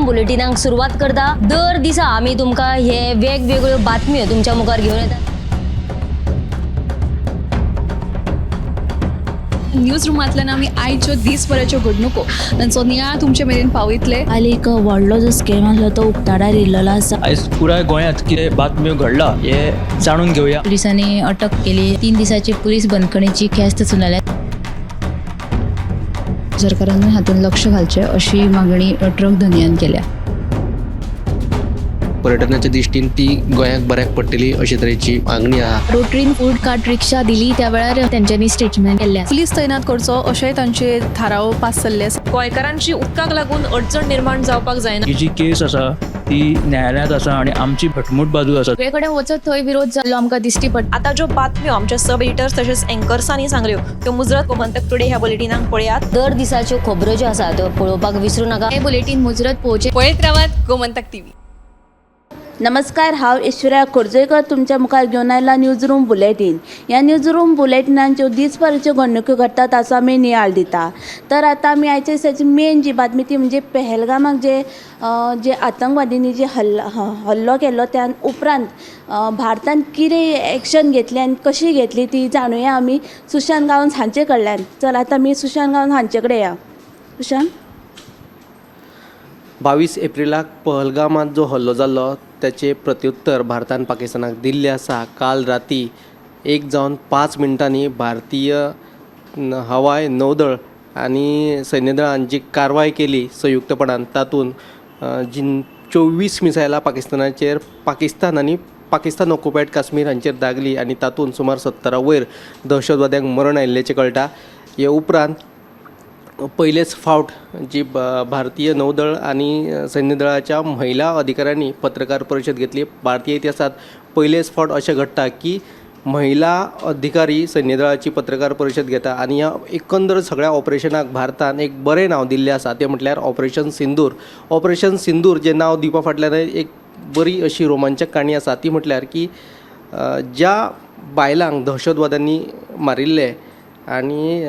Room बुलेटिनाक सुरवात करता. दर दिसा आमी तुमकां हे वेगवेगळ्यो बातम्यो तुमच्या मुखार घेवन येतात. न्यूज रुमांतल्यान आमी आयच्यो दीसभराच्यो घडणुको तांचो नियाळ तुमचे मेरेन पावयतले. काल एक व्हडलो जो स्कॅम आसलो तो उक्ताडार येयल्लो आसा. आयज पुराय गोंयांत कितें बातम्यो घडला हें जाणून घेवया. पुलिसांनी अटक केली. 3 दिसाची पुलीस बंदखणीची ख्यास्त सुनायल्या. सरकारान हातूंत लक्ष घालचें अशी मागणी ट्रक धनयान केल्या. पर्यटनाच्या दृश्टीन ती गोंयाक बऱ्याक पडटली अशे तरेची मागणी आहा. रोटरीन फूड कार्ट रिक्षा दिली त्या वेळार तेंच्यांनी स्टेटमेंट केल्लें आसा. पुलीस तैनात करचो अशेंय तांचे थाराव पास जाल्ले आसा. गोंयकारांची उदकाक लागून अडचण निर्माण जावपाक जायना. ही जी केस आसा ती न्यायालयांत आसा आनी आमची घटमूट बाजू आसा. सगळे कडेन वचत थंय विरोध जाल्लो आमकां दिश्टी पडटा. आतां ज्यो बातम्यो आमच्या सब एडिटर्स तशेंच एंकर्सांनी सांगल्यो त्यो मुजरत गोमंतक टुडे ह्या बुलेटिनाक पळयात. दर दिसाच्यो खबरो ज्यो आसा त्यो पळोवपाक विसरू नाका. हें बुलेटीन मुजरत पळोवचें. पळयत रावात गोमंतक टीव्ही. नमस्कार, हांव ऐश्वर्या खोर्जेकर तुमच्या मुखार घेवन आयला न्यूज रूम बुलेटीन. ह्या न्यूज रूम बुलेटिनान ज्यो दीसभराच्यो घडणुको घडटा ताचो आमी नियाळ दिता. तर आतां आमी आयच्या दिसाची मेन जी बातमी ती म्हणजे पहलगामाक जे जे आतंकवादींनी जे हल्लो केल्लो त्या उपरांत भारतान कितें एक्शन घेतलें आनी कशी घेतली ती जाणुया आमी सुशांत गांवस हांचे कडल्यान. चल आतां आमी सुशांत गांवस हांचे कडेन या. सुशांत. 22 एप्रिलाक पहलगामात जो हल्लो जाल्लो त्याचे प्रत्युत्तर भारतान पाकिस्तानाक दिल्लें आसा. काल राती 1:05 भारतीय हवाय नौदळ आनी सैन्यदळान जी कारवाय केली संयुक्तपणान तातूंत जी 24 मिसायलां पाकिस्तानाचेर पाकिस्तान आनी पाकिस्तान ऑक्युपायड काश्मीर हांचेर दागली आनी तातूंत सुमार 70 वयर दहशतवाद्यांक मरण आयिल्ल्याचें कळटा. हे उपरांत पयलेच फावट जी भारतीय नौदळ आनी सैन्यदळाच्या महिला अधिकाऱ्यांनी पत्रकार परिशद घेतली. भारतीय इतिहासांत पयलेच फावट अशें घडटा की महिला अधिकारी सैन्यदळाची पत्रकार परिशद घेता आनी ह्या एकंदर सगळ्या ऑपरेशनाक भारतान एक बरें नांव दिल्लें आसा तें म्हटल्यार ऑपरेशन सिंदूर. ऑपरेशन सिंदूर जें नांव दिवपा फाटल्यान एक बरी अशी रोमांचक काणी आसा ती म्हटल्यार की ज्या बायलांक दहशतवाद्यांनी मारिल्ले आनी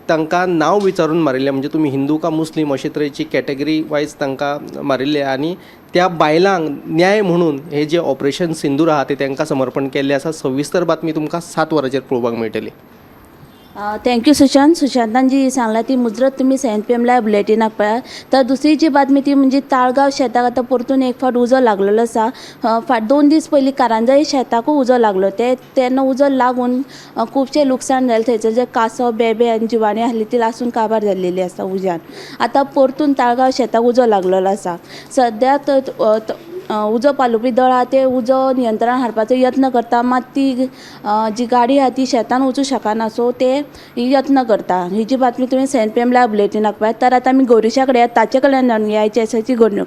तांकां नांव विचारून मारिल्लें, म्हणजे तुमी हिंदू का मुस्लीम अशे तरेची कॅटेगरी वायज तांकां मारिल्लें आनी त्या बायलांक न्याय म्हणून हे जे ऑपरेशन सिंदूर आहा तें तांकां समर्पण केल्लें आसा. सविस्तर बातमी तुमकां 7 वरांचेर पळोवपाक मेळटली. Thank you Sushant. सुशांतान जी सांगला ती मुजरत तुमी 7 PM live बुलेटिनाक पळयात. तर दुसरी जी बातमी ती म्हणजे ताळगांव शेताक आतां परतून एक फावट उजो लागलेलो आसा. फाट 2 दीस पयलीं कारंजाई शेताकूय उजो लागलो. तेन्ना उजो लागून खुबशें लुकसाण जालें. थंयसर जे कांसव, बेबे आनी जिवाणी आसली ती लासून काबार जाल्लेली आसा उज्यान. आतां परतून ताळगांव शेताक उजो लागलेलो आसा. सद्या उजो पालोवपी दळ आहा ते उजो नियंत्रणान हाडपाचो यत्न करता, मात ती जी गाडी आहा ती शेतान वचूं शकना, सो ते यत्न करता. ही जी बातमी तुमी 7 PM live बुलेटिनाक पळयात. तर आतां आमी गौरीशा कडेन ताचे कडल्यान जाणून घेया आयच्या दिसाची घडणूक.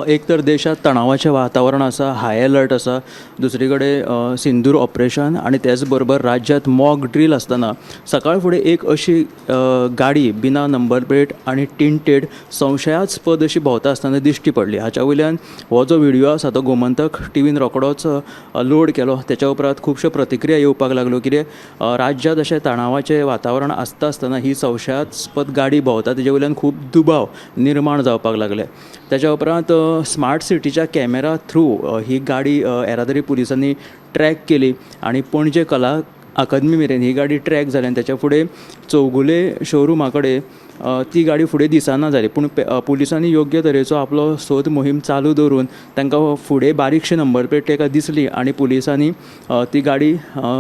एक तर देशांत तणावाचें वातावरण आसा, हाय अलर्ट आसा, दुसरी कडेन सिंदूर ऑपरेशन आनी तेच बरोबर राज्यांत मॉक ड्रील आसतना सकाळ फुडें एक अशी गाडी बिना नंबर प्लेट आनी टिंटेड संशयास्पद अशी भोंवता आसतना दिश्टी पडली. हाच्या वयल्यान हो जो व्हिडियो आसा तो गोमंतक टिवीन रोखडोच लोड केलो. तेच्या उपरांत खुबश्यो प्रतिक्रिया येवपाक लागल्यो कितें राज्यांत अशें तणावाचें वातावरण आसता आसतना ही संशयास्पद गाडी भोंवता तेजे वयल्यान खूब दुबाव निर्माण जावपाक लागले. तेच्या उपरांत स्मार्ट सिटीच्या कॅमेरा थ्रू ही गाडी येरादारी पुलिसांनी ट्रॅक केली आनी पणजे कला अकादमी मेरेन ही गाडी ट्रॅक जाली आनी तेच्या फुडें चौगुले शोरुमा कडेन ती गाडी फुडें दिसना जाली. पूण पुलिसांनी योग्य तरेचो आपलो सोद मोहीम चालू दवरून तांकां फुडें बारीकशी नंबर प्लेट ताका दिसली आनी पुलिसांनी ती गाडी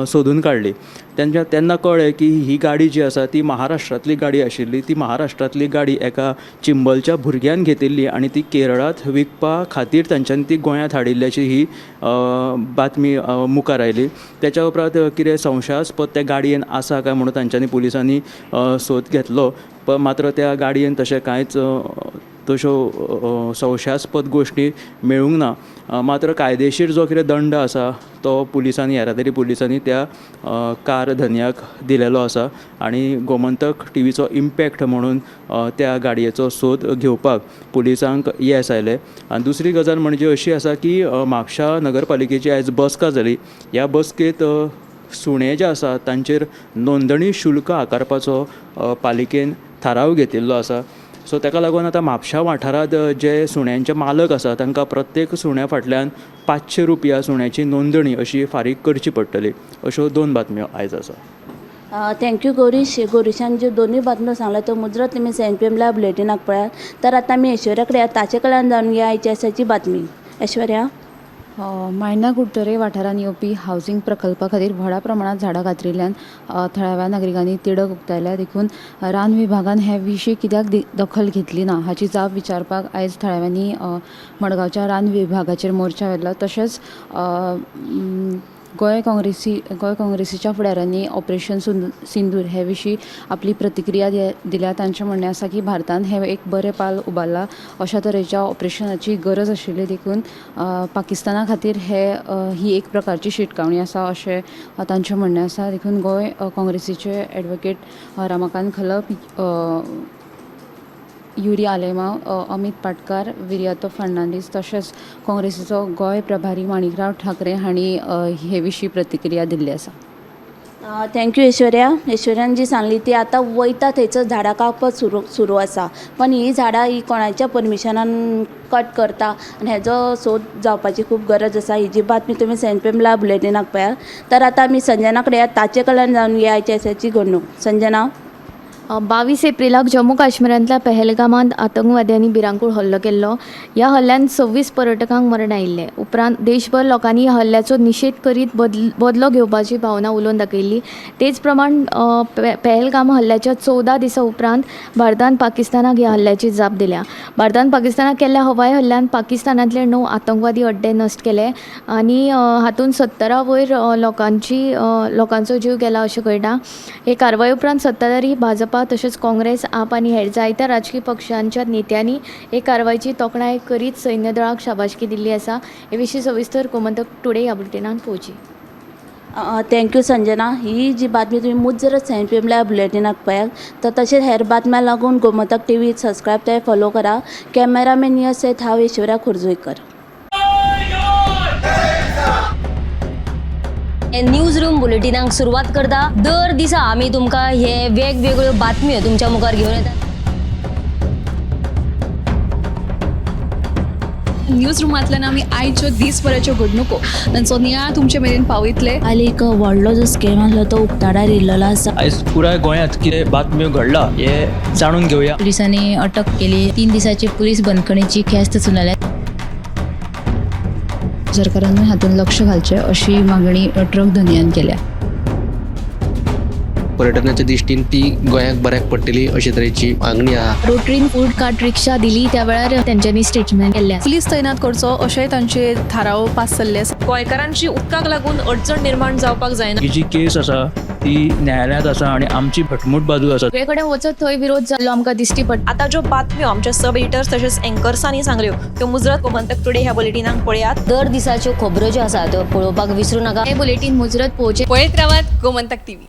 सोदून काडली. तेन्ना कळ्ळें की ही गाडी जी आसा ती महाराष्ट्रांतली गाडी आशिल्ली. ती महाराष्ट्रांतली गाडी एका चिंबलच्या भुरग्यान घेतिल्ली आनी ती केरळांत विकपा खातीर तांच्यांनी ती गोंयांत हाडिल्ल्याची ही बातमी मुखार आयली. तेच्या उपरांत कितें संशयास्पद त्या गाडयेन आसा काय म्हणून तांच्यांनी पुलिसांनी सोद घेतलो, पण मात्र त्या गाडयेन तशें कांयच तश्यो संशयास्पद गोश्टी मेळूंक ना. मात्र कायदेशीर जो कितें दंड आसा तो पुलिसांनी येरादारी पुलिसांनी त्या कार धनयाक दिलेलो आसा आनी गोमंतक टिवीचो इम्पॅक्ट म्हणून त्या गाडयेचो सोद घेवपाक पुलिसांक येस आयलें. आनी दुसरी गजाल म्हणजे अशी आसा की म्हापशा नगरपालिकेची आयज बसका जाली. ह्या बसकेंत सुणे जे आसा तांचेर नोंदणी शुल्क आकारपाचो पालिकेन थाराव घेतिल्लो आसा. सो ताका लागून आतां म्हापशा वाठारांत जे सुण्यांचे मालक आसा तांकां प्रत्येक सुण्या फाटल्यान 500 रुपया सुण्याची नोंदणी अशी फारीक करची पडटली. अश्यो 2 बातम्यो आयज आसा. Thank you Gaurish. गौरीशान ज्यो दोनूय बातम्यो सांगल्या त्यो मुजरत तुमी 7 PM live बुलेटिनाक पळयात. तर आतां आमी ऐश्वर्या कडेन ताचे कडल्यान जाणून घेया आयच्या दिसाची बातमी. ऐश्वर्या. मायणा कुडतरे वाठारांत येवपी हावजींग प्रकल्पा खातीर व्हडा प्रमाणांत झाडां कातरिल्ल्यान थळाव्या नागरिकांनी तिडक उक्तायल्या. देखून रान विभागान हे विशीं कित्याक दखल घेतली ना हाची जाप विचारपाक आयज थळाव्यांनी मडगांवच्या रान विभागाचेर मोर्चा व्हेलो. तशेंच गोंय काँग्रेसीच्या फुडाऱ्यांनी ऑपरेशन सिंदूर हे विशीं आपली प्रतिक्रिया दिल्या. तांचें म्हणणें आसा की भारतान हें एक बरें पावल उबारलां. अशा तरेच्या ऑपरेशनाची गरज आशिल्ली देखून पाकिस्ताना खातीर ही एक प्रकारची शिटकावणी आसा अशें तांचें म्हणणें आसा. देखून गोंय काँग्रेसीचे एडवोकेट रमाकांत खलप, युरी आलेमांव, अमीत पाटकार, विरियातो फर्नांडीस तशेंच काँग्रेसीचो गोंय प्रभारी माणिकराव ठाकरे हांणी हे विशीं प्रतिक्रिया दिल्ली आसा. Thank you Aishwarya. ऐश्वर्यान जी सांगली ती आतां वयता थंयसर झाडां कापप सुरू आसा, पण ही झाडां ही कोणाच्या परमिशनान कट करता आनी हेजो सोद जावपाची खूब गरज आसा. ही जी बातमी तुमी 7 PM live बुलेटिनाक पळयात. तर आतां आमी संजना कडेन ताचे कडल्यान जाणून घेया आयच्या दिसाची घडणूक. संजना. 22 एप्रिलाक जम्मू काश्मीरांतल्या पहलगामांत आतंकवाद्यांनी भिरांकूळ हल्लो केल्लो. ह्या हल्ल्यांत 26 पर्यटकांक मरण आयिल्लें. उपरांत देशभर लोकांनी ह्या हल्ल्याचो निशेध करीत बदलो घेवपाची भावना उलोवन दाखयल्ली. तेच प्रमाण पहलगाम हल्ल्याच्या 14 दिसां उपरांत भारतान पाकिस्तानाक ह्या हल्ल्याची जाप दिल्या. भारतान पाकिस्तानाक केल्ल्या हवाई हल्ल्यान पाकिस्तानांतले 9 आतंकवादी अड्डे नश्ट केले आनी हातूंत 70 वयर लोकांचो जीव गेला अशें कळटा. हे कारवाये उपरांत सत्ताधारी भाजपा तशेंच काँग्रेस, आप आनी हेर जायत्या राजकी पक्षांच्या नेत्यांनी हे कारवायची तोखणाय करीत सैन्य दळाक शाबासकी दिल्ली आसा. हे विशीं सविस्तर गोमंतक टुडे ह्या बुलेटिनान पळोवची. Thank you Sanjana. ही जी बातमी तुमी मुजरत 7 PM live बुलेटिनाक पळयात. तर तशेंच हेर बातम्यां लागून गोमंतक टीव्ही सबस्क्रायब ते फॉलो करा. कॅमेरामॅन नियस सयत हांव ऐश्वर्या खोर्जुंवेकर. न्यूज रूम बुलेटिनाक सुरवात करता. दर दिसा आमी तुमकां हे वेगवेगळ्यो बातम्यो तुमच्या मुखार घेवन येतात. न्यूज रुमांतल्यान आमी आयच्यो दीसभराच्यो घडणुको तांचो नियाळ तुमचे मेरेन पावयतले. काल एक व्हडलो जो स्कॅम आसलो तो उक्ताडार येयल्लो आसा. आयज पुराय गोंयांत कितें बातम्यो घडला हे जाणून घेवया. पुलिसांनी अटक केली. 3 दिसाची पुलीस बंदखणीची ख्यास्त सुनायल्या. सरकारान हातूंत लक्ष घालचें अशी मागणी ट्रक धनयान केल्या. पर्यटनाच्या दृश्टीन ती गोंयाक बऱ्याक पडटली अशे तरेची मागणी आहा. रोटरीन फूड कार्ट रिक्षा दिली त्या वेळार तेंच्यांनी स्टेटमेंट केल्लें आसा. पुलीस तैनात करचो अशेंय तांचे थाराव पास जाल्ले आसा. गोंयकारांची उदकाक लागून अडचण निर्माण जावपाक जायना. ही जी केस आसा ती न्यायालयांत आसा आनी आमची घटमूट बाजू आसा. सगळे कडेन वचत थंय विरोध जाल्लो आमकां दिश्टी पडटा. आतां ज्यो बातम्यो आमच्या सब एडिटर्स तशेंच एंकर्सांनी सांगल्यो त्यो मुजरत गोमंतक टुडे ह्या बुलेटिनाक पळयात. दर दिसाच्यो खबरो ज्यो आसा त्यो पळोवपाक विसरूं नाका. हे बुलेटीन मुजरत पळोवचें. पळयत रावात गोमंतक टीव्ही.